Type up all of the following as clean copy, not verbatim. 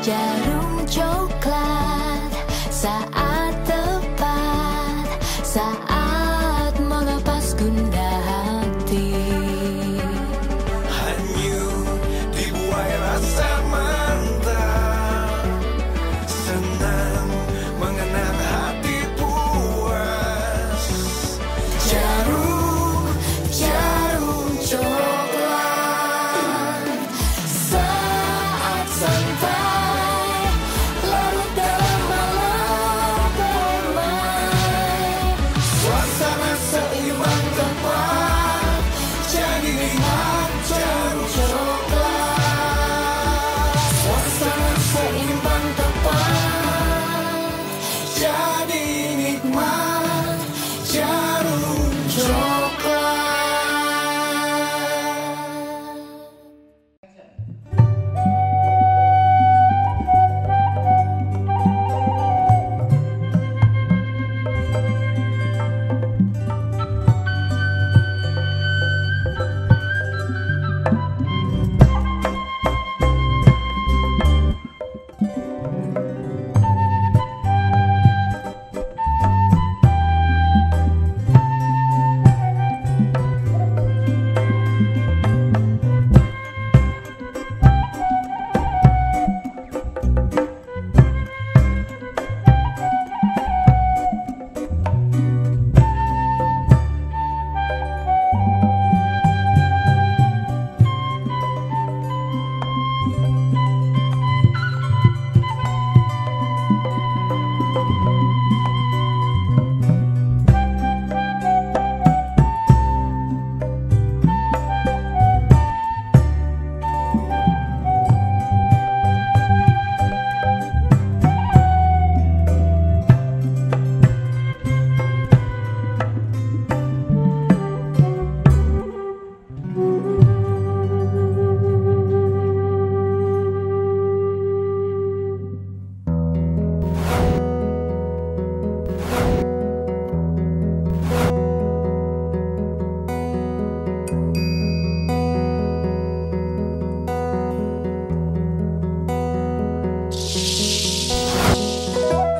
Djarum Coklat, saat tepat, saat melepas gundah hati. Hanyut dibuai rasa mantap, senang mengenang hati puas. Djarum, Djarum Coklat, saat santai larut dalam malam permai. Suasana seimbang tepat, jadi nikmat Djarum Coklat. Suasana seimbang tepat, jadi nikmat Djarum Coklat.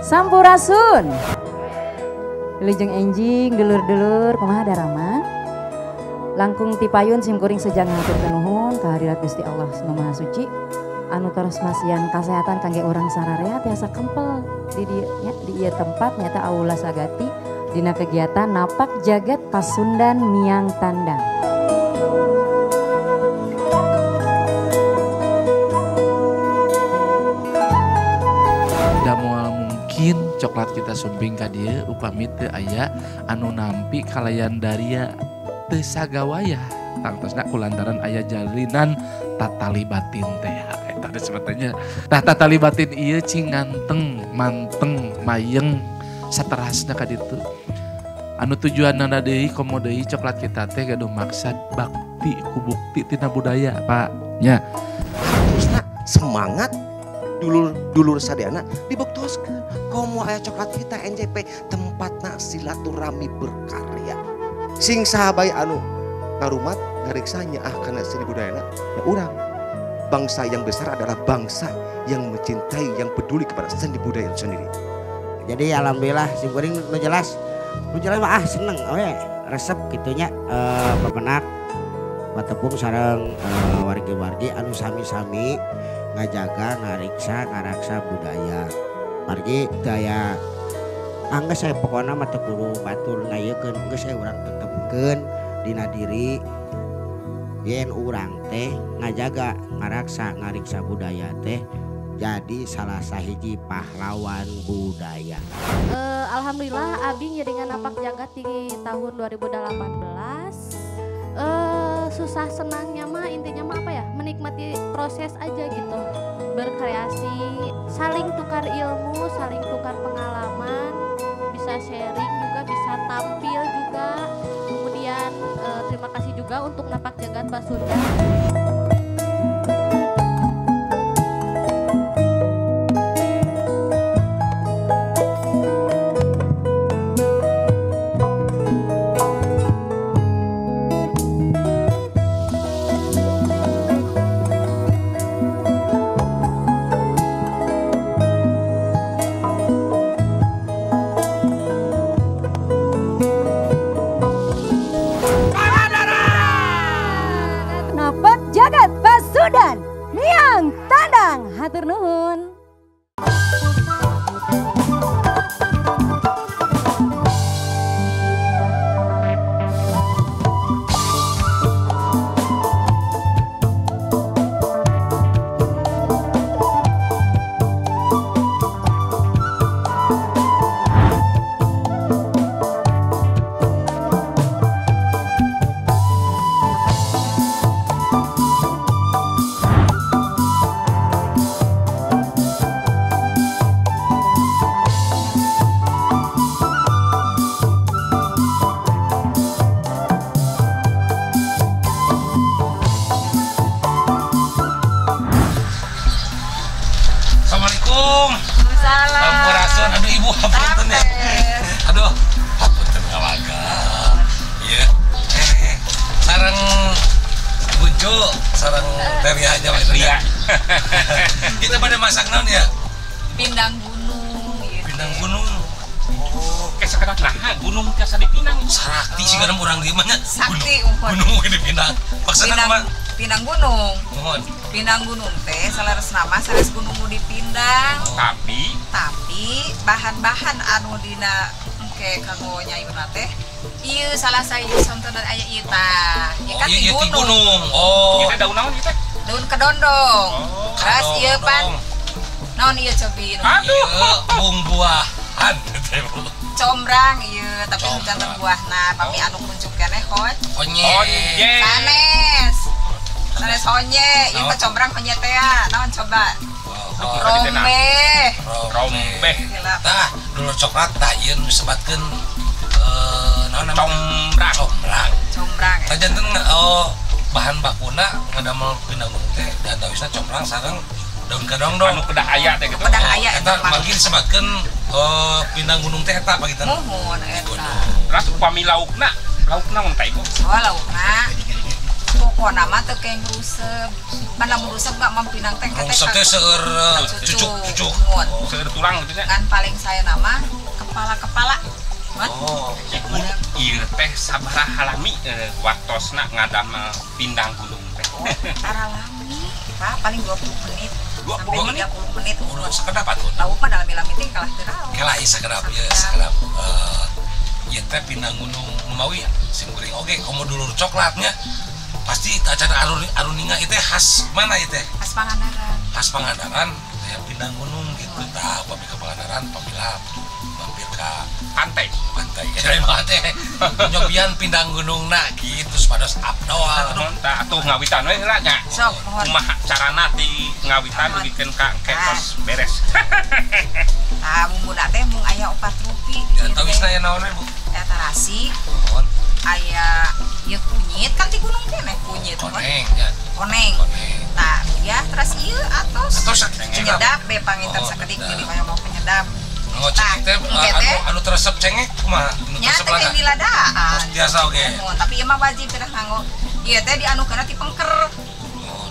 Sampurasun. Wilujeng enjing dulur-dulur kumaha daramang. Langkung tipayun simkuring sejang ngaturkeun nuhun kehadirat Gusti Allah Nu Maha Suci anu terus masihan kasehatan kangge urang sararea tiasa kempel di dieu nya, di ieu tempat nyaeta Aula Sagati dina kegiatan Napak Jagat Pasundan Miang Tandang. Da moal mungkin coklat kita sumping ka dieu upami teu aya anu nampi kalayan daria teu sagawayah tangtosna kulantaran aya jalinan tatali batin teh eta teh sebetulnya. Tah tatali batin ieu cing nganteng manteng mayeng saterasna ka ditu. Anu tujuanna deui komo deui coklat kita teh gaduh maksad bakti ku bukti tina budaya Pak nya. Terusna semangat dulur-dulur sadayana dibektoskeun komo aya coklat kita NJP tempatna silaturahmi berkarya. Sing saha bae anu ngarumat ngariksa nyaah kana seni budayana ya urang. Bangsa yang besar adalah bangsa yang mencintai, yang peduli kepada seni budaya itu sendiri. Jadi alhamdulillah sim kuring nu jelas mah seneng we resep kitunya pemenak patepung sareng wargi-wargi anu sami-sami ngajaga ngariksa ngaraksa budaya. Margi daya angges saya pokona mah teu kudu batur ngayekeun geus saya urang tetepkeun dina diri yen urang teh ngajaga ngaraksa ngariksa budaya teh jadi salah sahiji pahlawan budaya. Alhamdulillah abi ngiringan Napak Jagat di tahun 2018. Susah senangnya mah intinya mah apa ya, menikmati proses aja gitu, berkreasi, saling tukar ilmu, saling tukar pengalaman, bisa sharing juga, bisa tampil juga. Kemudian terima kasih juga untuk Napak Jagat Pasundan. Hatur nuhun. Aduh, hapunten ngawaga. Iya. Sareng buncu, sareng teria aja Pak Ria. Kita pada masak naon ya? Pindang gunung gitu. Pindang gunung. Oh, kayak sekedar nah, gunung biasa dipinang. Sakti sih kan urang di mana? Sakti gunung di Pinang. Maksudna kumaha? Pindang gunung. Mohon. Pindang gunung teh saleres nama saleres gunung nu dipindang. Tapi bahan-bahan anu dina engke kanggo nyayurna teh ieu salah sahiji contohna aya ieu tah. Ieu kan ti gunung. Oh. Ieu teh daun naon ieu teh? Daun kedondong. Terus ieu pan naon ieu cobi? Aduh, bumbuahan teh Bu. Combrang ieu tapi nu janten buahna pami anu kuncup keneh honye. Sanes. Sanes honye, ieu mah combrang honye teh ya. Naon coba? Rombe. Rombe. Tah, dulur coklat tah ieu nu disebatkeun naon namanya? Combrang. Combrang. Combrang. Tah janten bahan bakuna ngadamel pindang gunung teh diantawisna combrang sareng daun kadongdong. Anu kedah aya teh gitu. Kedah aya eta margi disebatkeun pindang gunung teh eta pagitan. Muhun eta. Terus upami laukna, laukna naon teh ibu? Oh, laukna. Pokona mah teu keng rusep. Pan lamun rusep mah mampinang teh rusep teh seueur cucuk-cucuk. Seueur tulang gitu nya. Kan paling saya nama kepala-kepala. Oh, ibu ieu teh sabaraha lami waktosna ngadamel pindang gunung teh. Oh, tara lami, Pak, paling 20 menit. 20 menit? 30 menit. Udah sakedap atuh. Lauk mah dalami-lami teh kalah teu raos. Kalah ieu sakedap ieu sakedap. Ieu teh pindang gunung Numawi sim kuring oge komo dulur coklatnya. Pasti acara aruninga itu khas mana itu? Khas Pangandaran. Khas Pangandaran, kayak pindang gunung gitu. Tah, pami ke Pangandaran, pamila mampir ke pantai. Pantai. Ya, pantai. Nyobian pindang gunung na gitu supados abdol. Tah, atuh ngawitan we heula nya. Sok, mohon. Kumaha carana ti ngawitan dugikeun ka engke tos beres. Tah, bumbuna teh mung aya 4 rupi. Ya, tawisna aya naon we, Bu? Eta tarasi. Mohon. Aya ieu kunyit kan ti gunung keneh kunyit. Koneng ya. Koneng. Tah, ya terus ieu atos. Penyedap be panginten sakedik jadi kaya mau penyedap. Oh, cengek teh anu teresep cengek kumaha? Anu teresep lada. Nya teh biasa oge. Tapi ieu mah wajib kedah nganggo. Ieu teh dianukeunna ti pengker.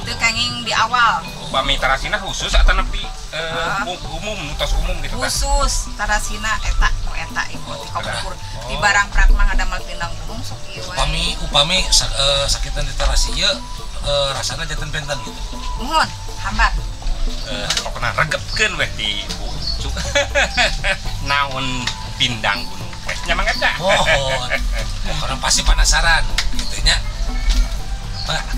Teu kenging di awal. Upami tarasina khusus atanapi umum tos umum gitu kan? Khusus tarasina eta nu eta ieu ti kapungkur. Di barang prak mah ngadamel pindang gunung sok ieu we. Upami sakitan di tarasi ieu rasana janten benten gitu. Muhun, hambar. Pokona regepkeun weh di Bu. Naon pindang gunung weh nya mangga nya. Mohon. Pokona pasti penasaran gitu nya. Mangga.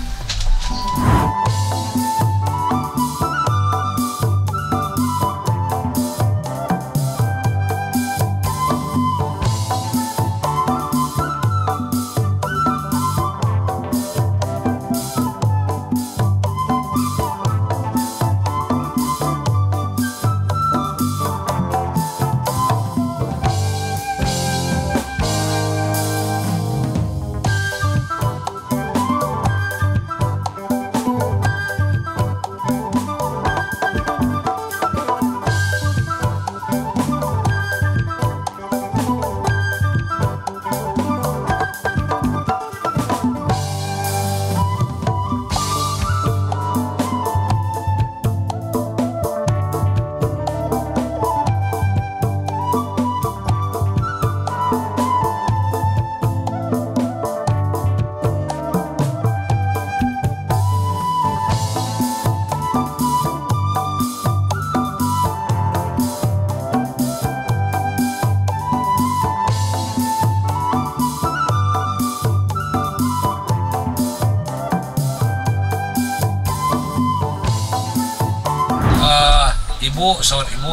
Ibu, saur ibu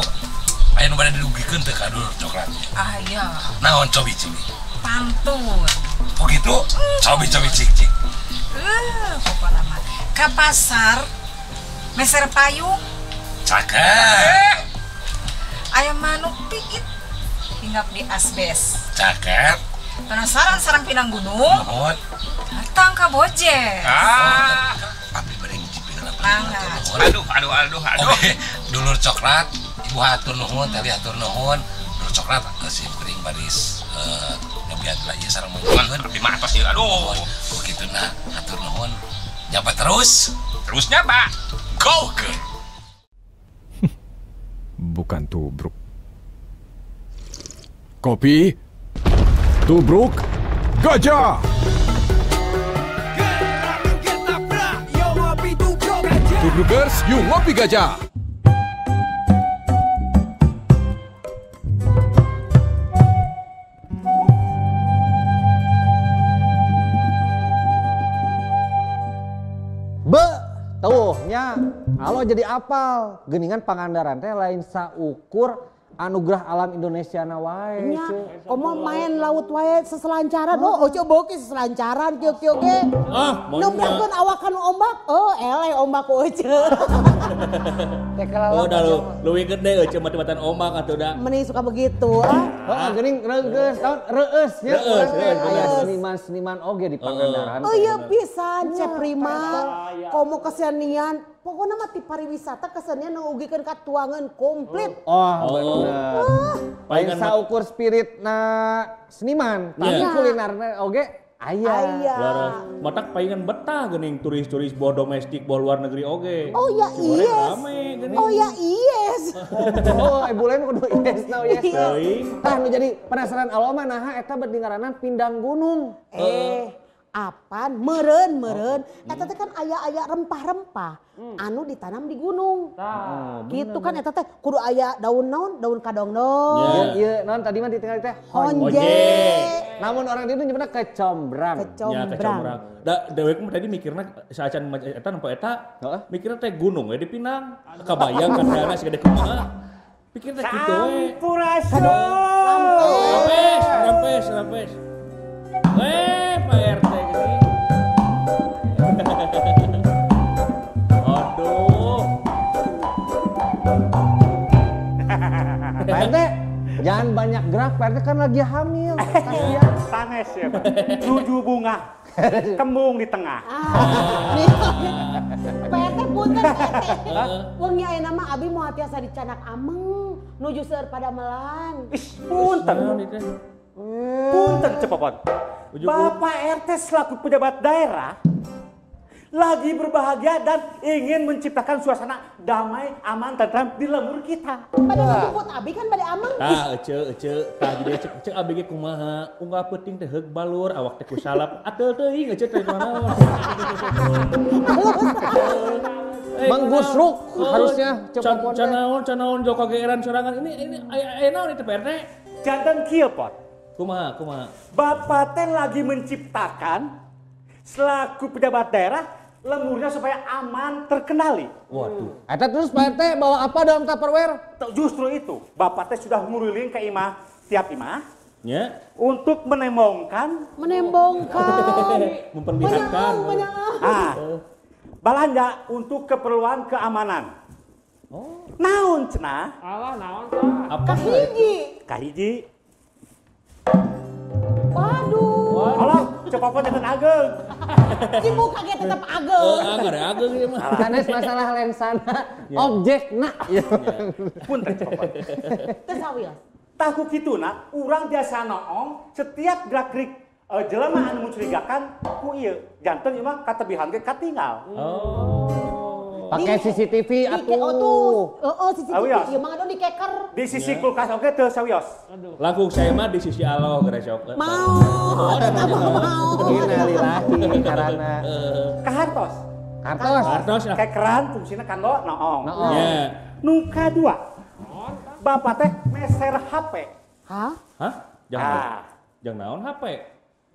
aya nu bade didugikeun teu ka dulur coklat? Aya. Naon cobi cik? Pantun. Oh gitu? Cobi cobi cik cik. Pokokna mah ka pasar meser payung. Cakep. Aya manuk piit hinggap di asbes. Cakep. Penasaran sarang pinang gunung? Nuhun. Datang ka Bojes. Ah. Abdi bade ngicipin heula. Mangga. Aduh aduh aduh aduh. Oke, dulur coklat, ibu hatur nuhun, teli hatur nuhun. Dulur coklat sim kuring baris nyobian lah ieu sareng mangkeun. Abdi mah atos ieu aduh. Begitu nah, hatur nuhun. Nyapa terus. Terus nyapa. Go ke. Bukan tubruk. Kopi, tubruk, gajah. Tubrukers, yuk ngopi gajah. Be, tuh nya, alo jadi apal. Geningan Pangandaran teh lain saukur anugerah alam Indonesia na wae. Nya, komo main laut wae seselancaran. Oh, ojo boki seselancaran kieu-kieu ge. Ah, Numbrakeun awakan ombak. Oh, eleh ombak ojo. Oh, dah lu leuwih gede eueuh mati-matian ombak atuh da. Meni suka begitu ah. Heeh, geuning reugeus tahun reueus nya. Reueus, reueus, Aya bener. seniman-seniman oge di Pangandaran. Oh iya pisan, Cep Prima, komo kesenian, pokoknya mah ti pariwisata kesenian nu ugikeun ka tuangan komplit. Oh, bener. Lain Palingan saukur spirit na seniman, tapi Iya. kulinerna oge aya. Aya. Leres. Matak palingan betah geuning turis-turis boh domestik boh luar negeri oge. Oh ya Goreng yes. rame geuning. Oh ya yes. Oh, ibu lain kudu yes now yes. Teuing. Tah nu jadi penasaran alo mah naha eta bet dingaranan pindang gunung. Apan meureun meureun eta teh kan aya-aya rempah-rempah anu ditanam di gunung. Gitu kan eta teh kudu aya daun naon, daun kadongdong. Iya, iya, naon tadi mah ditinggal teh Honje. Namun orang itu nyebutna kecombrang. Ya Kecombrang. kecombrang. Da dewek mah tadi mikirna saacan eta nempo eta mikirna teh gunung we di Pinang. Kabayang kadana segede kumaha. Pikir teh kitu we. Sampurasun. Rampes, rampes, rampes. Pak RT gini. Aduh. Pak RT, jangan banyak gerak, Pak RT kan lagi hamil. Kasihan. Sanes ya, Pak. 7 bunga. Kembung di tengah. Nih, Pak RT punten Pak RT. Wengi ayeuna mah abi moal tiasa dicanak ameng nuju seueur padamelan. Ih, punten. Punten cepopon. Bapak RT selaku pejabat daerah lagi berbahagia dan ingin menciptakan suasana damai, aman, tentram di lembur kita. Pada ngejemput abi kan pada ameng. Tah ece ece tah jadi cek cek abi ge kumaha unggal peuting teh heug balur awak teh ku salap ateul teuing ece teh kunaon. Menggusruk harusnya cepopon teh. Canaon canaon jauh kageeran sorangan ini aya naon itu Pak RT? Jantan kieu pot. Kumaha kumaha. Bapak teh lagi menciptakan selaku pejabat daerah lemburnya supaya aman terkendali. Waduh. Eta terus Pak RT bawa apa dalam Tupperware? Justru itu, Bapak teh sudah nguriling ke imah tiap imah Ya. untuk menembongkan, Menembongkan. Memperlihatkan. Menyaang. ah, belanja untuk keperluan keamanan. Oh. Naon cenah? Alah naon tah? Apa? Kahiji. Kahiji. Waduh. Alah, cepopon jangan ageng. Dibuka ge tetep ageng. Heeh, ada ageng ieu mah. Sanes masalah lensana, objekna. Punten cepopon. Teu sawios. Tah ku kituna urang biasa noong setiap gerak-gerik jelema anu mencurigakan ku ieu. Janten ieu mah katebihan ge katinggal. Oh. Pakai CCTV Di oh tuh, oh CCTV Awios. ieu mah anu dikeker. Di sisi kulkas oge teu sawios. Langkung saya mah di sisi Allah geura sok. Mau, tetap mau. Innalillahi karana. Kahartos. Kartos. Kartos lah. Kekeran fungsina kanggo noong. Noong. Ya. Nu kadua, Bapak teh meser HP. Hah? Hah? Jangan. Ah. Jangan naon HP?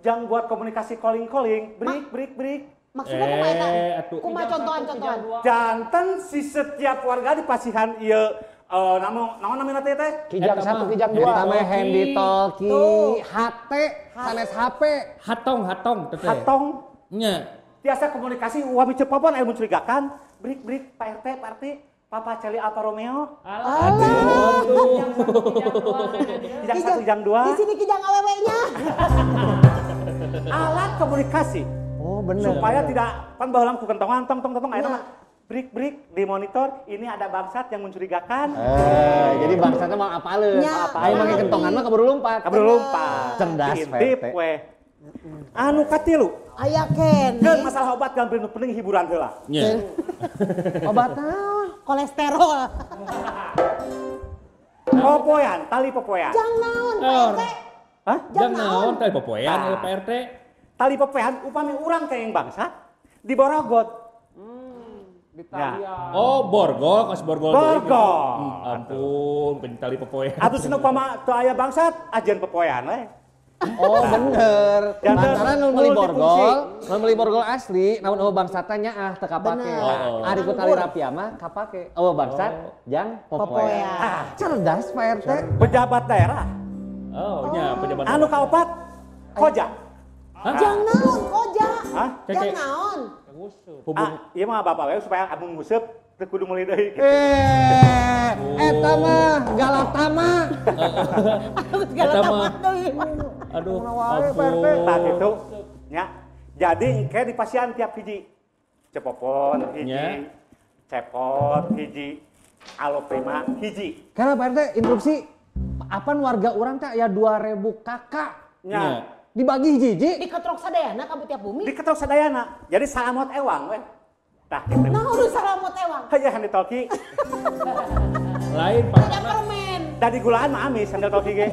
Jang buat komunikasi calling-calling, break break break. Maksudnya kumaha eta? Kumaha contohan-contohan? Janten si setiap warga di pasihan ieu naon namina teh teh? Kijang 1, kijang 2. Eta mah handy talkie, HT, sanes HP. Hatong teh. Hatong. Nya. Tiasa komunikasi uami cepopon aya mencurigakan. Brik-brik Pak RT, Pak RT. Papa Celi Alfa Romeo. Aduh. Kijang 1, kijang 2. Di sini kijang awewe-nya. Alat komunikasi. Oh, bener. Supaya tidak pan baheula ku kentongan tong tong tong ayeuna mah brik-brik di monitor ini ada bangsat yang mencurigakan. Jadi bangsatnya mau apaleun. Ayo make kentongan mah keburu lompat. Keburu lompat. Cerdas Pak RT. Anu katilu. Aya keneh. Keun masalah obat gampil nu penting hiburan heula. Nya. Obat naon? Kolesterol. Popoean, tali popoean. Jang naon Pak RT? Hah? Jang naon tali popoean Pak RT? Tali popoean upami urang teh yang bangsat di Borogot. Ya. Oh, borgol, kos borgol. Borgol. Ampun, tali popoean. Atuh cenah upama teu aya bangsat, ajeun popoean we. Oh, bener. Lantaran nu meuli borgol asli, namun eueuh bangsatna nyaah teu kapake. Ari ku tali rapia mah kapake. Eueuh bangsat jang popoean. Cerdas Pak RT. Pejabat daerah. Oh, nya pejabat. Anu kaopat koja. Jang naon koja? Hah? Jang naon? Ah, ieu mah bapak we supaya amun nguseup teu kudu meuli deui gitu. Eta mah galatama. Eta mah deui. Aduh, ampun. Tah kitu nya. Jadi engke di pasian tiap hiji. Cepopon hiji, cepot hiji, Aloprima hiji. Karena Pak RT interupsi, apan warga urang teh aya 2000 kakak. Nya. Dibagi hiji-hiji. Diketrok sadayana ka tiap bumi. Diketrok sadayana. Jadi salamot ewang we. Tah kitu. Nah, udah salamot ewang. Hanya handy talkie. Lain papana. Tadi gulaan mah amis handle talkie ge.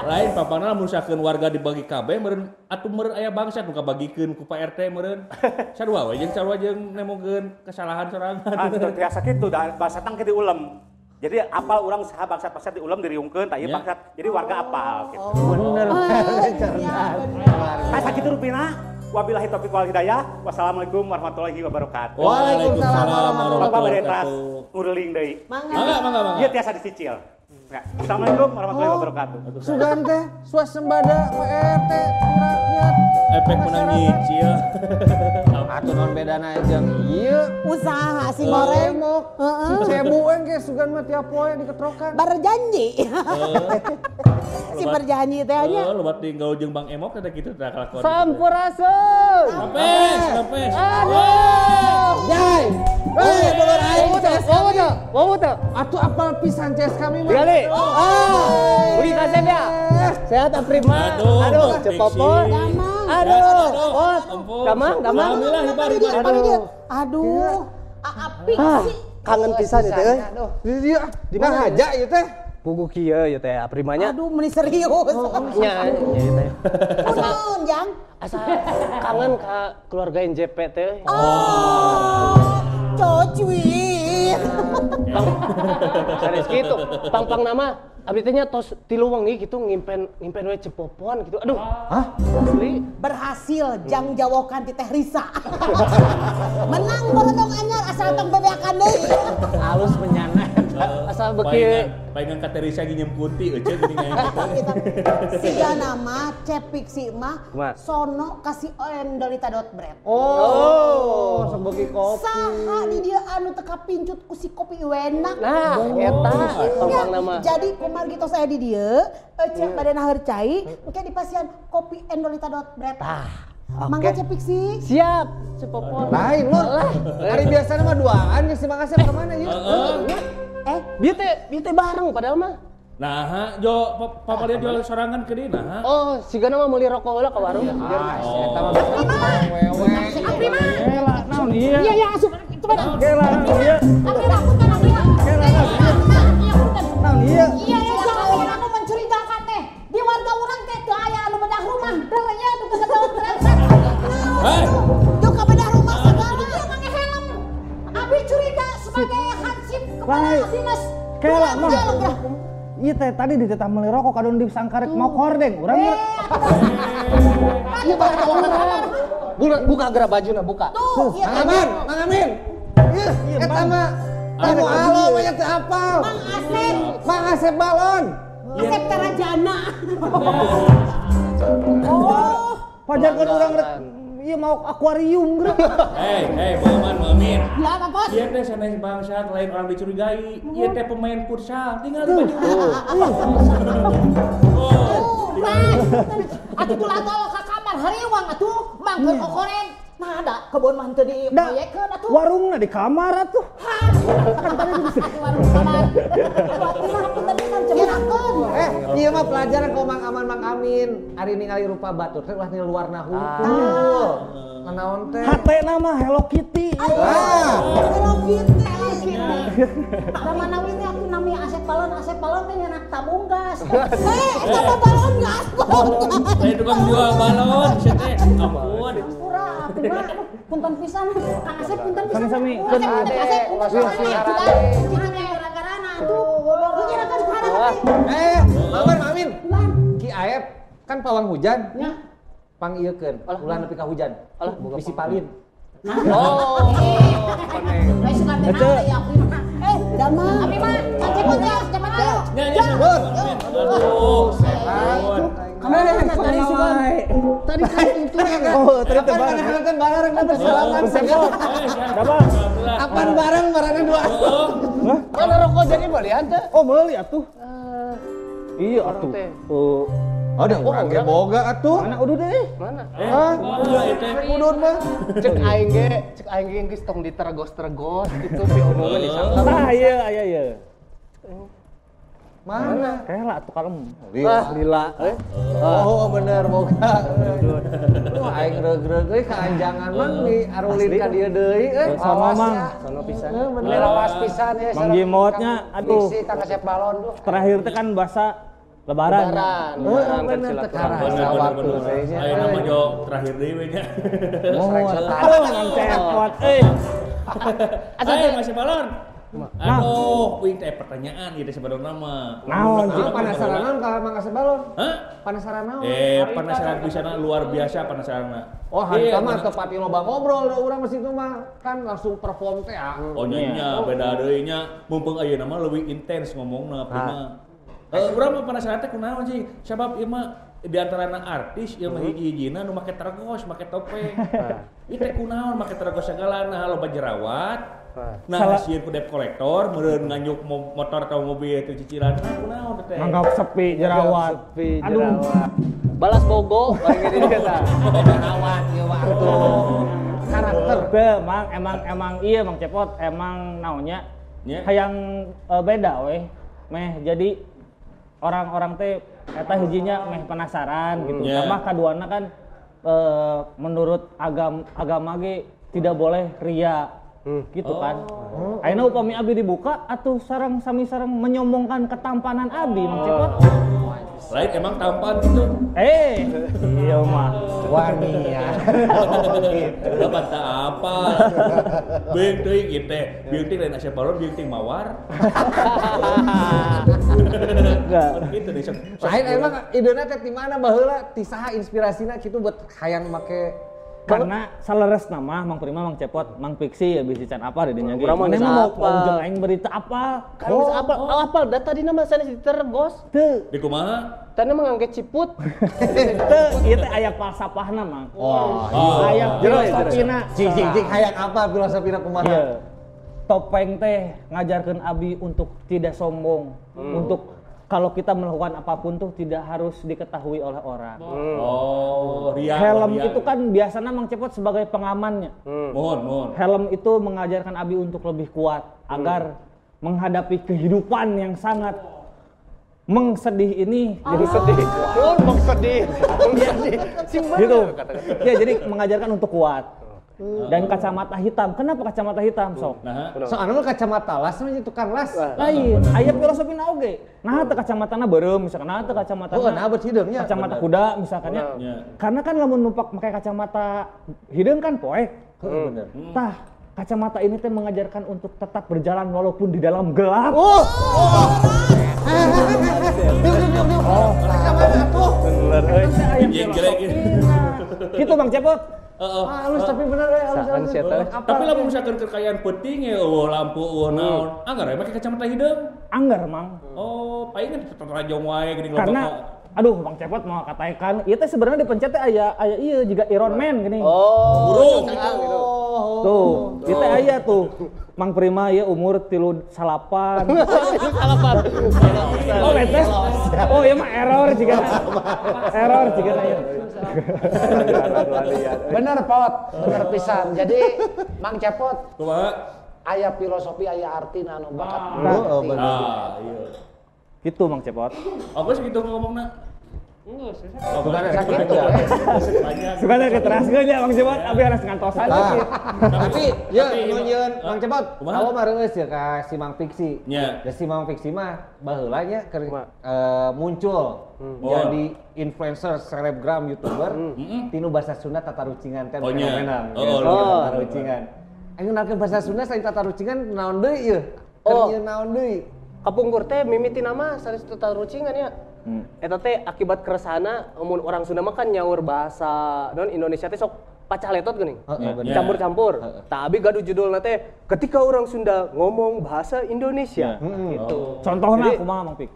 Lain papana lamun misalkeun warga dibagi kabeh meureun atuh meureun aya bangsat nu kabagikeun ku Pak RT meureun. Sarua we jeung sarua jeung nemukeun kesalahan sorangan. Ah, biasa kitu da bangsat tang kitu diulem. Jadi apal urang saha bangsat-bangsat diulem diriungkeun tah ieu bangsat. Jadi warga apal gitu. Bener. Cerdas. Tah sakitu rupina. Wabillahi taufiq wal hidayah. Wassalamualaikum warahmatullahi wabarakatuh. Waalaikumsalam warahmatullahi Bapak bade tas wabarakatuh. ngureling deui. Mangga. Mangga. Ieu tiasa dicicil. Ya. Assalamualaikum warahmatullahi wabarakatuh. Sugan teh swasembada Pak RT rakyat. Efek menang nyicil. Atuh naon bedana jeung ieu? Usaha si goreng. Si cebu engke sugan mah tiap poe diketrokan. Berjanji. Si berjanji teh nya. Lobat tinggal jeung Bang Emok teh kitu tah kalakuan. Sampurasun. Rampes, rampes. Aduh. Jai. Hei, dulur aing CS kami. Wowo teu? Atuh apal pisan CS kami mah. Gali. Ah. Budi kasep ya. Sehat Aprima. Aduh, cepopon. Aduh, pot. Damang, damang. Alhamdulillah hibar hibar. Aduh, api sih. Kangen pisan ieu teh euy. Iya, di mana aja ieu teh? Puguh kieu ieu teh Aprimanya. Aduh, meni serius. Nya, ieu teh. Kunaon, Jang? Asa kangen ka keluarga NJP teh. Oh, cocuit. Sanes kitu, pang-pang nama abdi teh nya tos tilu wengi gitu ngimpen we cepopon gitu. Aduh. Hah? Asli. Berhasil jang jawokan ti Teh Risa. Menang borodong anyar asal tong bebeakan deui. Halus menyana. Asal beuki palingan ka Teh Risa nginjem kunti euceun geuning aya gitu. Siga nama Cepik si mah sono kasih endolita.bread. Oh, sok beuki kopi. Saha di dieu anu teu kapincut ku si kopi enak. Nah, eta pang nama. Jadi kumargi tos aya di dieu, ecek bade naheur cai, engke dipasihan kopi endolita.bread. Tah. Mangga Cepik sih. Siap, cepopon. Lain lur. Hari biasana mah duaan geus si Mang Asep ka mana ieu? Bieu teh bareng padahal mah. Nah, jo papa lihat jual sorangan ke dieu nah. Oh, sigana mah meuli rokok heula ka warung. Ah, eta mah wewe. Aprima. Gela, naon ieu? Iya, iya, asup. Coba. Gela, naon ieu? Aprima, punten, Aprima. Gela, naon ieu? Iya, iya, anu mencurigakan teh. Di warga urang teh teu aya anu bedah rumah. Teu nya nu kegeteuh brengsek. Hei. Duh ka bedah rumah segala. Ieu make helm. Abi curiga sebagai hansip kepala dinas. Kela mah. Iya teh tadi dititah meuli rokok kadon disangka rek mau hordeng urang. Iya bareng urang. Buka gerak bajuna, buka. Tuh, iya Mang Amin, Mang Amin. Ieu eta mah tamu alo banyak teu apal. Mang Asep. Mang Asep balon. Asep Tarajana. Oh, pajarkeun urang rek ieu mau akuarium geura. Hei, Mang Aman, Mang Amin. Ya, Pak Pos. Ieu teh sanes bangsat lain orang dicurigai. Ieu teh pemain futsal, tinggal di baju. Oh, Mas. Atuh tulah tolong ka kamar hariwang atuh mangkeun kokoren. Nah, ada kebun mah teu diproyekeun atuh. Warungna di kamar atuh. Kan tadi di warung kamar. Punten pisan cebrakeun. Ieu mah pelajaran ka Mang Aman Mang Amin. Ari ningali rupa batur teh ulah ningali warna hungkul. Nanaon teh? Hatena mah Hello Kitty. Hello Kitty. Pamanawi teh atuh nami Asep balon teh nyenak tabung gas. Eta mah balon gas. Saya tukang jual balon, sia teh. Ampun. Pura atuh mah punten pisan. Kang Asep punten pisan. Sami-sami. Asep Asep punten pisan. Cicing gara-garana atuh. Nyerakeun karana teh. Mang Amin. Ki Aep kan pawang hujan. Nya. Pang ieukeun, ulah nepi ka hujan. Bisi palin. Oh. Damang. Abi mah, Kang Cepot ya, zaman dulu. Aduh, sehat. Tadi tadi kan itu kan. Oh, tadi teh bareng. Kan bareng kan bersalaman. Damang. Apaan bareng barengnya dua. Mana rokok jadi belian teh? Oh, meuli atuh. Iya atuh. Ada urang ge boga atuh. Mana udud deui? Mana? Hah? Udud mah. Cek aing ge geus tong ditergos-tergos gitu pi omongan disangka. Tah ieu aya ieu. Mana? Kela atuh kalem. Ah, lila. Oh, bener boga. Wah, aing reug-reug euy kaanjangan mang di arulin ka dieu deui euy. Sama mang. Sono pisan. Bener lawas pisan ya. Mang Jimotnya aduh. Bisi Kang Asep balon duh. Terakhir teh kan bahasa Lebaran. Bener tekarasa waktu saya. Ayo nama jo terakhir deui we nya. Oh, Mang Cepot euy. Ayo Mas Balon. Aduh, kuing teh pertanyaan ieu teh sebenarnya mah. Naon sih penasaran naon ka Mang Asep Balon? Hah? Penasaran naon? Penasaran pisan luar biasa penasaranna. Oh, hari mah teu pati loba ngobrol da urang mah situ mah kan langsung perform teh ah. Oh nya beda deui nya. Mumpung ayeuna mah leuwih intens ngomongna mah. Urang mah penasaran teh kunaon sih? Sabab ieu mah di antarana artis ieu mah hiji-hijina nu make tergos, make topeng. Ieu teh kunaon make tergos sagala nah loba jerawat. Nah, sieun ku debt collector meureun nganyuk motor atau mobil itu cicilan. Nah, kunaon teh? Nganggap sepi jerawat. Sepi jerawat. Balas bogo paling gede dia tah. Jerawat ieu mah atuh. Karakter. Teu, Mang, emang iya Mang Cepot, emang naonnya hayang beda weh. Meh jadi orang-orang teh eta hijinya meh penasaran gitu. Tambah kaduana kan menurut agama ge tidak boleh ria gitu kan. Ayeuna upami abi dibuka atuh sareng sami sareng menyombongkan ketampanan abi Mang Cepot. Lain emang tampan gitu. Iya mah. Wani ya. Gitu. Dapat tak apa. Beung teuing ieu teh. Beung teuing lain Asep Balon, beung teuing mawar. Enggak. Gitu deh. Lain emang idena teh ti mana baheula ti saha inspirasina kitu buat hayang make Karena saleres nama Mang Prima, Mang Cepot, Mang Pixi ya bisa can apa di dinya ge. Mana mah mau jeung aing berita apa? Kan bisa apal, apal da tadi nama sanes ditergos. Teu. Di kumaha? Tadi mah ngangge ciput. Teu, ieu teh aya falsafahna Mang. Oh, aya filosofina. Cik cik cik hayang apa filosofina kumaha? Iya. Topeng teh ngajarkeun abi untuk tidak sombong, untuk kalau kita melakukan apapun tuh tidak harus diketahui oleh orang. Oh, ria. Helm ria. Itu kan biasanya Mang Cepot sebagai pengamannya. Mohon, mohon. Helm itu mengajarkan abi untuk lebih kuat agar menghadapi kehidupan yang sangat mengsedih ini. Jadi sedih. Oh, mengsedih. Mengsedih. Gitu. Ya, jadi mengajarkan untuk kuat. Dan kacamata hitam. Kenapa kacamata hitam, sok? Nah, soalnya mah kacamata las mah tukang las. Lain, aya filosofina oge. Nah, teu kacamatana beureum misalkan, nah teu kacamatana. Oh, nah beut hideungnya. Kacamata kuda misalkan ya. Karena kan lamun numpak make kacamata hideung kan poek. Heeh, bener. Tah, kacamata ini teh mengajarkan untuk tetap berjalan walaupun di dalam gelap. Oh. Oh, kacamata tuh. Bener euy. Gitu Bang Cepot. Heeh. Halus tapi bener we, halus. Sahan sia teh. Tapi lamun misalkan kekayaan penting ya eueuh lampu eueuh naon. Anggar we make kacamata hideung. Anggar Mang. Oh, palingan tetep rajong wae geuning loba. Karena aduh Bang Cepot mau katakan, ieu teh sebenarnya dipencet teh aya aya ieu juga Iron Man gini. Oh, burung gitu. Tuh, ieu teh aya tuh. Mang Prima ieu umur 38. 38. Oh, betes. Oh, ieu mah error jika. Error jika ieu. Bener Pot, bener pisan. Jadi Mang Cepot kumaha? Aya filosofi, aya artina anu bakat. Oh, bener. Ah, iya. Gitu Mang Cepot. Apa sih gitu ngomongna? Sakitu we. Sukanya keteraskeun nya Mang Cepot, abi harus ngantosan. Tapi ya nunyeun Mang Cepot, awa mah reueus ya ka si Mang Fiksi. Nya. Ya si Mang Fiksi mah baheula nya keur muncul jadi influencer, selebgram, YouTuber, tinu bahasa Sunda tatarucingan teh fenomenal. Tatarucingan. Ayo ngenalkeun bahasa Sunda selain tatarucingan naon deui ieu? Keur ieu naon deui? Kapungkur teh mimiti nama sanes tatarucingan ya. Eta teh akibat keresahana mun orang Sunda mah kan nyaur bahasa non Indonesia teh sok pacah letot geuning. Campur-campur. Tah abi gaduh judulna teh ketika orang Sunda ngomong bahasa Indonesia gitu. Contohna kumaha Mang Pik?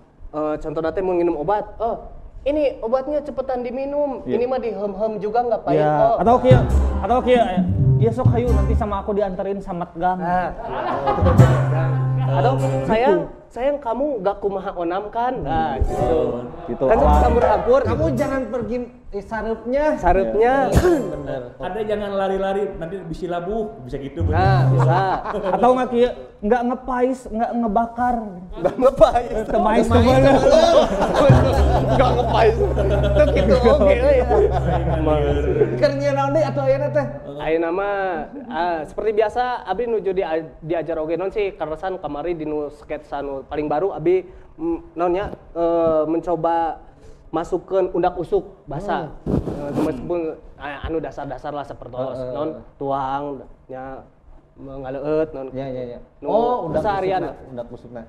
Contohna teh mun nginum obat, oh ini obatnya cepetan diminum, ini mah dihem-hem juga nggak pahit kok. Atau kieu ya sok hayu nanti sama aku dianterin sama tegang. Atau sayang kamu gak kumaha onam kan? Nah, gitu. Gitu. Kan campur-campur. Kamu jangan pergi sarupnya. Sarupnya. Bener. Ada jangan lari-lari nanti bisa labuh, bisa gitu. Nah, bisa. Atau nggak kieu, nggak ngepais, nggak ngebakar. Nggak ngepais. Temais kemana? Nggak ngepais. Itu gitu oke ya. Keur nyieun naon deui atuh ayeuna teh? Ayeuna mah seperti biasa abi nuju diajar oge non sih karesan kamari dinu sketsa nu paling baru abi naonnya mencoba masukkeun undak usuk bahasa. Meskipun anu dasar-dasar lah sepertos non tuang nya ngaleueut non. Ya ya ya. Oh, undak seharian undak usukna.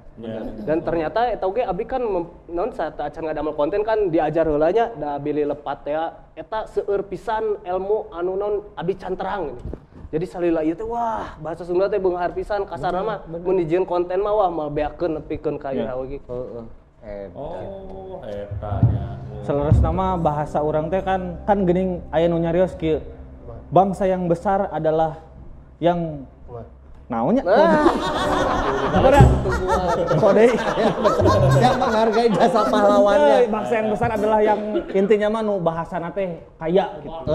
Dan ternyata eta oge abi kan non saat acan ngadamel konten kan diajar heula nya da bilih lepat teh eta seueur pisan ilmu anu non abi can terang ini. Jadi salila ieu teh wah bahasa Sunda teh beunghar pisan kasarna mah mun dijieun konten mah wah moal beakeun nepikeun ka ira oge. Heeh. Oh, eta nya. Saleresna mah bahasa urang teh kan geuning aya nu nyarios kieu. Bangsa yang besar adalah yang naonnya? Kode yang menghargai jasa pahlawannya. Bangsa yang besar adalah yang intinya mah nu bahasana teh kaya gitu.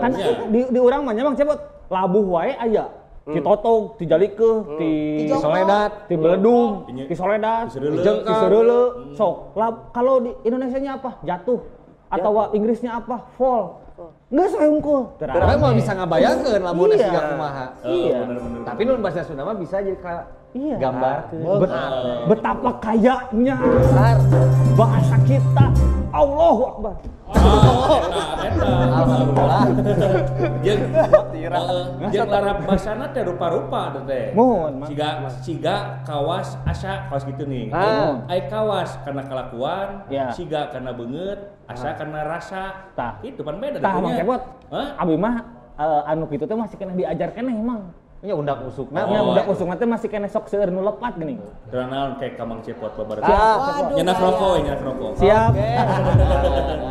Kan di urang mah nya Mang Cepot labuh wae aya. Ti totog, ti jalikeuh, ti soledat, ti beledung, ti soledat, ti seureuleu. Sok, kalau di Indonesianya apa? Jatuh. Atau Inggrisnya apa? Fall. Nggak saya unggul. Karena mau bisa ngabayangkeun lamun siga kumaha. Iya. Tapi nun bahasa Sunda mah bisa jadi gambar. Betapa kayanya bahasa kita. Allahu Akbar. Alhamdulillah. Jeung larap basana teh rupa-rupa teh. Mohon, siga kawas asa kawas gitu nih. Ai kawas karena kelakuan, siga karena beungeut, asa karena rasa. Itu pan beda. Tah Mang Cepot. Abi mah anu kitu teh masih kena diajar keneh Mang. Nya undak usukna. Nya undak usukna teh masih kena sok seueur nu lepat geuning. Teu naon kayak ka Mang Cepot babar. Nyenak rokok, nyenak rokok. Siap.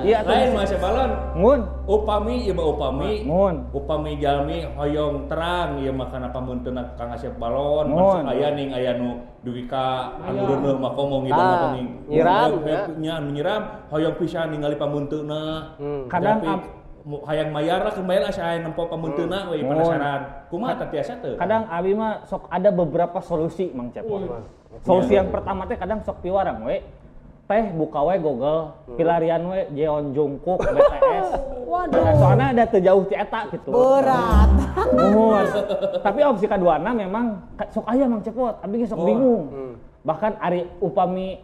Iya lain mah balon. Mun. Upami ieu mah upami. Mun. Upami jalmi hoyong terang ieu mah kana pamunteuna Kang Asep Balon, sok aya ning aya nu dugi ka anu reuneuh mah komo ngidam mah ning. Nyiram nya anu nyiram hoyong pisan ningali pamunteuna. Kadang hayang mayar lah kembali asa hayang nempo pamunteuna we penasaran. Kumaha teh tiasa teu? Kadang abi mah sok ada beberapa solusi Mang Cepot. Solusi yang pertama teh kadang sok piwarang we. Teh buka we Google, pilarian we Jeon Jungkook BTS. Waduh. Nah, soalnya ada teu jauh ti eta gitu. Berat. Muhun. Tapi opsi kaduana memang sok aya Mang Cepot, abi ge sok bingung. Bahkan ari upami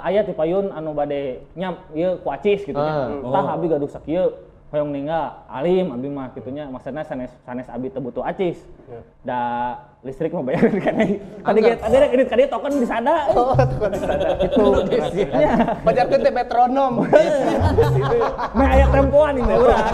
aya ti payun anu bade nyam ieu ku acis gitu nya. Tah abi gaduh sakieu. Hoyong ninggal alim abi mah kitunya maksudna sanes sanes abi teu butuh acis. Da listrik mah bayar kan. Tadi ge tadi rek edit ka dieu token disada. Oh, token disada. Gitu. Nya. Bajarkeun teh metronom. Meh aya tempoan ini urang.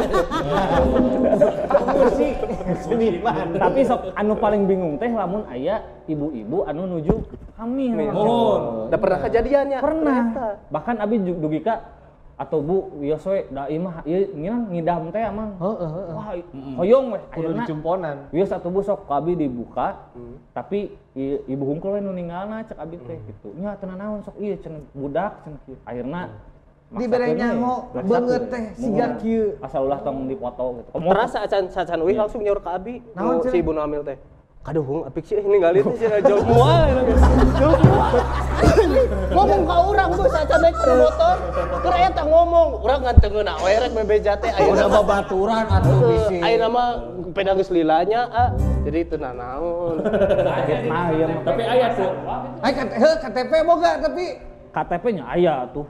Musik seniman. Tapi sok anu paling bingung teh lamun aya ibu-ibu anu nuju hamil. Mohon. Da pernah kejadiannya. Pernah. Bahkan abi dugi ka atau Bu wios we da ieu mah ieu nginang ngidam teh emang. Wah, hoyong we Kudu dicumponan. Wios atuh Bu sok ku abi dibuka, tapi ibu hungkul we nu ninggalna cek abi teh gitu. Nya teu nanaon sok ieu cenah budak cenah kieu. Akhirna Dibere nyaho beungeut teh siga kieu. Asal ulah tong dipoto gitu. Terasa acan sacan uih langsung nyaur ka abi. Naon si ibu nu hamil teh. Kaduhung apik sih ningali teh cenah jauh moal. Jauh moal. Ngomong ka urang bu sacan naik ke motor. Keur eta ngomong, urang ngan teu ngeunah we rek bebeja teh Udah babaturan atuh bisi. Ayeuna mah peda geus lilanya ah. Jadi teu nanaon. Nah, ieu mah. Tapi aya tuh. Ai KTP boga tapi KTP-nya aya tuh.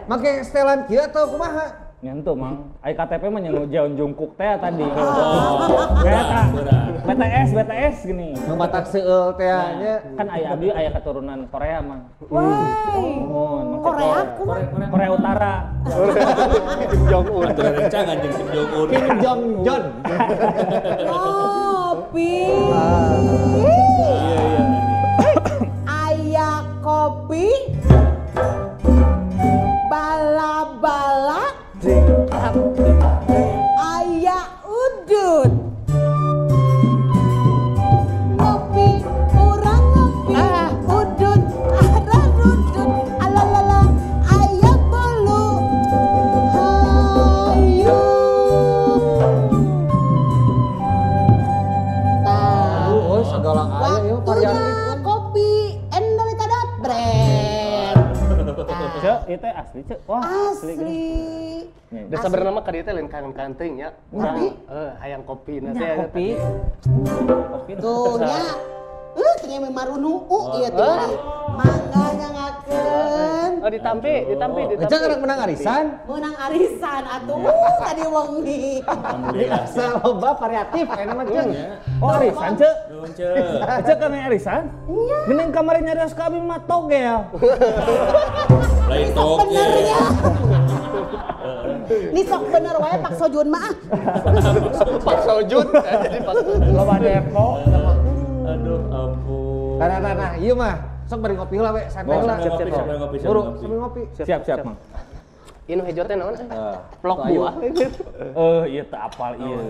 Make setelan kieu atau kumaha? Nyentuh mang, ai KTP mah nyenu jaun jungkuk teh tadi. Eta BTS BTS gini. Nu matak seueul teh nya. Kan aya abdi aya keturunan Korea mang. Woi. Korea kumaha? Korea Utara. Kim Jong Un. Aturan rencangan jeung Kim Jong Un. Kim Jong Jon. Kopi. Iya iya. Aya kopi. Bala-bala. Aya udut. Ngopi, urang ngopi, udut, ararudut, alalala, aya bolu, hayu. Tah. Oh, segala aya ieu variatif. Waktunya kopi Endolita dot brand. Cek, ieu teh asli cek. Wah, asli. Da sabenerna mah ka dieu teh lain kangen teuing nya. Tapi hayang kopi na Nya teh. kopi. Kopi. Tuh nya. Tinggal marunu ieu teh. Mangga nyangakeun. Oh, ditampi, ditampi, ditampi. Ejang anak menang arisan. Menang arisan atuh tadi wengi. Alhamdulillah. Asal loba variatif aya mah ceuk. Oh, arisan cek. Nuhun ceu. Cek kan arisan? Geuning kamari nyarios ka abi mah togel. Lain toge. Benernya. Ini sok bener wae Pak Sojun mah. Pak Sojun jadi Pak Sojun. Loba depo. Aduh ampun. Nah, nah, nah, ieu mah sok bari ngopi heula we, santai Oh, heula. siap, siap, Sambil ngopi, sambil Buru, ngopi. sambil ngopi. Siap, siap, Mang. Ieu nu hejo teh naon? Plok buah. Ieu teu apal ieu.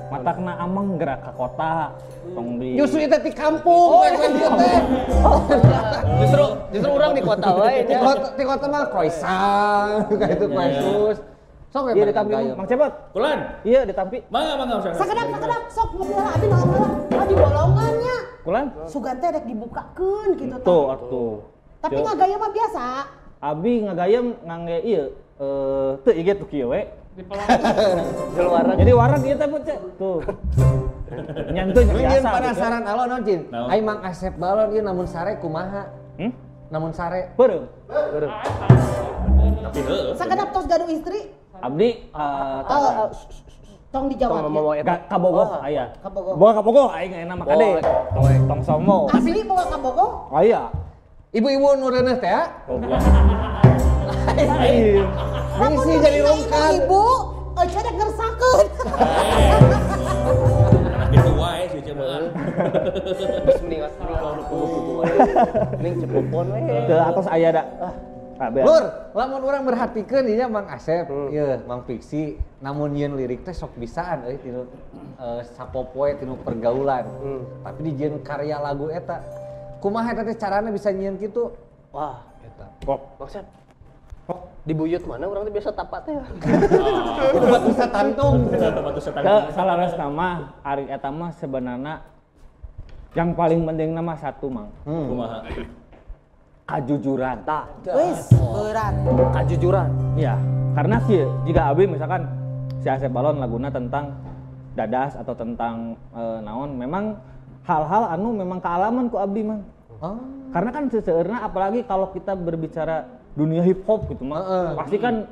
Matakna amang gerak ka kota tong di Justru itu di kampung, oh, ieu teh. Justru justru urang di kota wae Di nya. kota, di kota mah croissant, kayak itu kue sus. Sok we Iya bari ditampi gayeng. Mang Cepot. Kulan. Iya ditampi. Mangga mangga mangga. Sakedap sakedap sok ngopi heula abi naon heula. Abi bolongannya. Kulan? Sugan teh rek dibukakeun gitu tah. Tuh atuh. Tapi ngagaya mah biasa. Abi ngagayem ngangge ieu teu ieu ge tuh kieu we. Jeluaran. Jadi warang ieu teh Cek. Tuh. Nyantuy Jeung biasa. penasaran alon naon Cin? Naon? Ai Mang Asep Balon ieu namun sare kumaha? Hmm? Namun sare. Beureum. Tapi heueuh. Sakedap tos gaduh istri. Abdi Tong dijawab. Tong ngomong eta. kabogoh aya. Kabogoh. Boga kabogoh aing enak mah kade. Tong somo. Asli bawa kabogoh? Aya. Ibu-ibu nu reuneuh teh ya? Lamun Misi jadi rongkan. Ibu, eueuh rek ngersakeun. Anak itu wae sih ceu mah. Geus mending kubu-kubu wae. Mending cepopon we. Teu atos aya da. Lur, lamun urang merhatikeun ieu Mang Asep, ieu Mang Piksi, namun yeun lirik teh sok bisaan euy tinu sapopoe tinu pergaulan. Tapi dijieun karya lagu eta. Kumaha eta teh carana bisa nyieun kitu? Wah, eta. Kok Mang Asep. Di buyut mana urang teh biasa tapak teh. Batu satantung. Batu Teu satantung. salaras nama ari eta mah sebenarna yang paling penting nama satu Mang. Kumaha? Kajujuran. Tah, Wis, berat. kajujuran. Iya, karena kieu jika abi misalkan si Asep Balon laguna tentang dadas atau tentang naon memang hal-hal anu memang kealaman ku abdi Mang. Oh. Karena kan seseueurna apalagi kalau kita berbicara dunia hip hop gitu mah pasti kan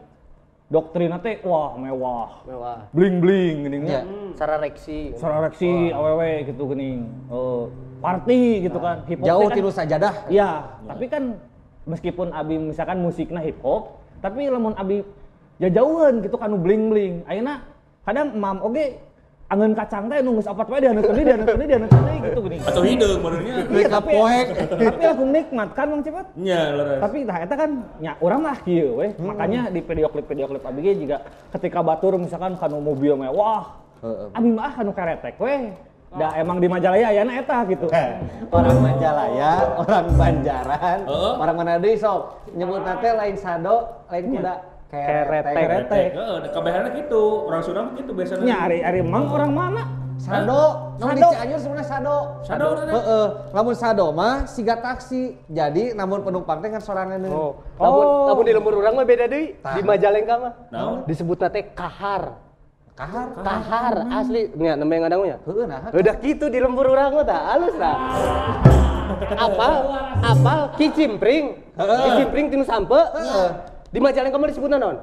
Doktrina teh wah mewah. Mewah. Bling-bling geuning nya. Sarareksi. Sarareksi awewe gitu geuning. Party gitu kan. Hip hop jauh kan, tilu sajadah. Iya, tapi kan meskipun abi misalkan musikna hip hop, tapi lamun abi jauhan gitu kan nu bling-bling. Ayeuna kadang mam oge angeun kacang teh nu geus opat wae dihaneutkeun deui gitu geuning. Atau hideung barunya. Iya, tapi langsung nikmat kan Mang Cepot. Nya leres. Tapi tah eta kan nya urang mah kieu weh. Makanya di video klip abi ge juga ketika batur misalkan kanu mobil mewah. Abi mah kanu keretek weh. Da emang di Majalaya ayana eta gitu. Orang Majalaya, orang Banjaran, orang mana deui sok nyebutna teh lain sado, lain kuda. Keretek. Heeh, kabehana kitu. Orang Sunda mah kitu biasana. Nya ari mang orang mana? Sado, namun di Cianjur sebenarnya sado. Sado. Heeh, lamun sado mah siga taksi. Jadi namun penumpang teh kan sorangan. Oh. Lamun di lembur urang mah beda deui. Di Majalengka mah. Disebutna teh kahar. Kahar? Kahar asli. Nya nembe ngadangunya. Heeh nah. Udah kitu di lembur urang mah tah alus tah. Apal kicimpring. Kicimpring tinu sampe. Heeh. Di Majalengka mah disebutna naon?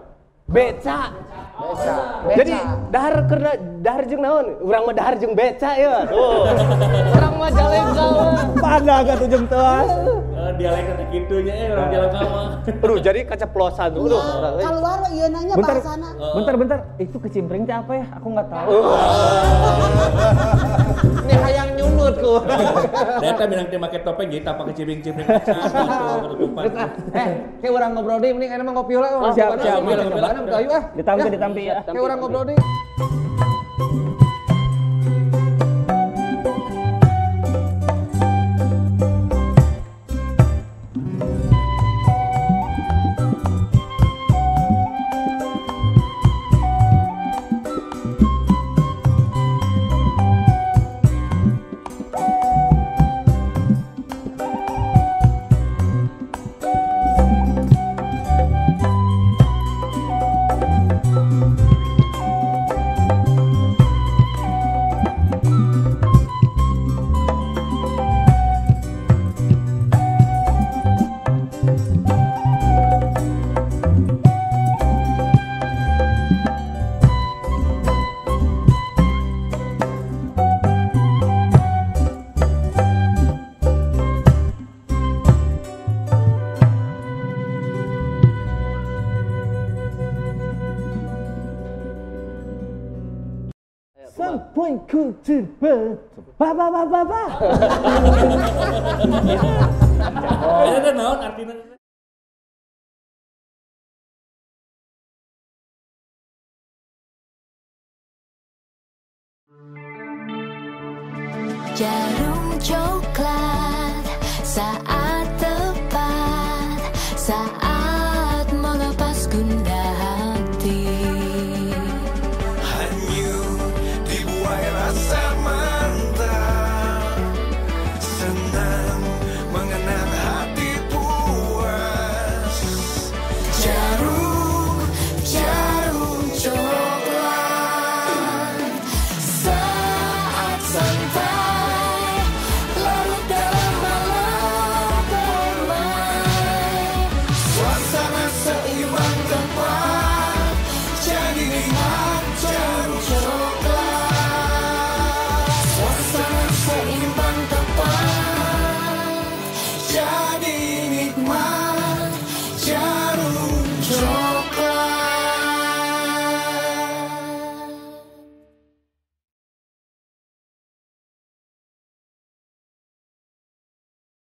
Beca. Beca. Jadi dahar keur dahar jeung naon? Urang mah dahar jeung beca ya. Tuh. Urang Majalengka mah. Pandag atuh jeung teuas. Dialek teh kitu nya urang Majalengka mah. Aduh, jadi kaceplosan tuh. Keluar ieu nanya bahasana. Bentar. Itu kecimpring teh apa ya? Aku enggak tahu. Ini hayang nyunut ku. Da eta minang teh make topeng jadi tapak kecimpring-cimpring gitu ketutupan. Kayak urang ngobrol deui mending ayeuna mah ngopi heula. Siap. Ayo ah. Ditampi ya. Kayak urang ngobrol deui. Ba ba ba ba ba. Eta naon artina? Jarum coklat saat